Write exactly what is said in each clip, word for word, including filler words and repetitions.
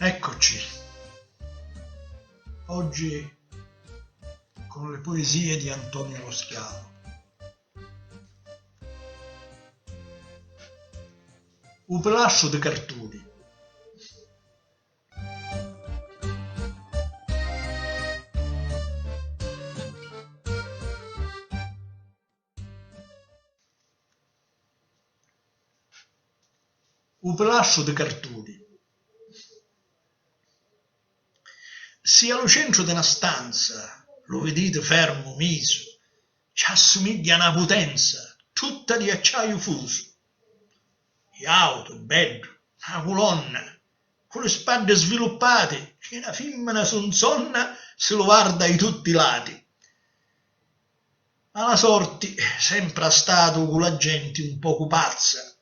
Eccoci, oggi con le poesie di Antonio Lo Schiavo. U pilastru di cartuni. U pilastru di cartuni. Si a lu centru di na stanza lu viditi fermu misu, ci assumigghia na putenza tutta di acciaiu fusu. Jautu, beddu, na culonna, cu li spaddi sviluppati, chi na fimmina sunzonna si lu varda i tutti i lati. Ma la sorti sempri ha statu cu la genti un pocu pazza,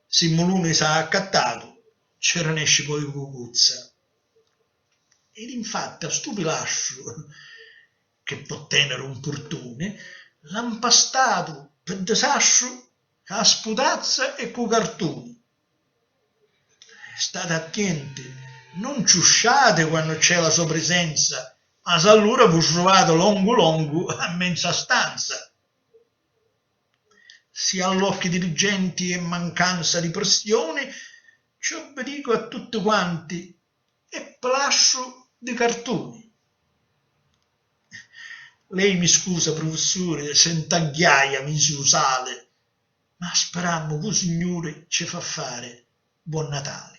si Muluni s'ha accattatu, ci rinesci poi Cucuzza. Ed infatti a stu pilastru, che pò teniri un purtuni, l'ha mpastatu pi disastru ca sputazza e cu cartuni. Stati attienti, non ciusciati quannu c'è la so prisenza, ma s'allura vu truvati longu longu a menza stanza. Si all'occhi di li genti è mancanza di pressioni, ciò vi dicu a tutti quanti, è pilastru di cartuni. Lei mi scusa, prufissuri, se ntagghiaia misu u sali, ma speramu cu u Signuri ci fa fari buon Natali.